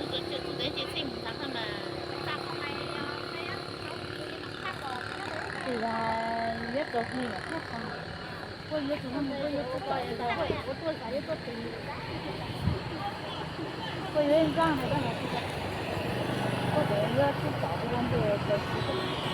Tus txiv ces txij mus ntag mas. Tus yog yeb tau hu lawm thiab ko. Kuj yeb tus hu, kuj yeb tub tau, kuj tuaj xav yeb tuaj tus, kuj yeb nraj ntawd, kuj yeb tub tau ua ntu tau tsis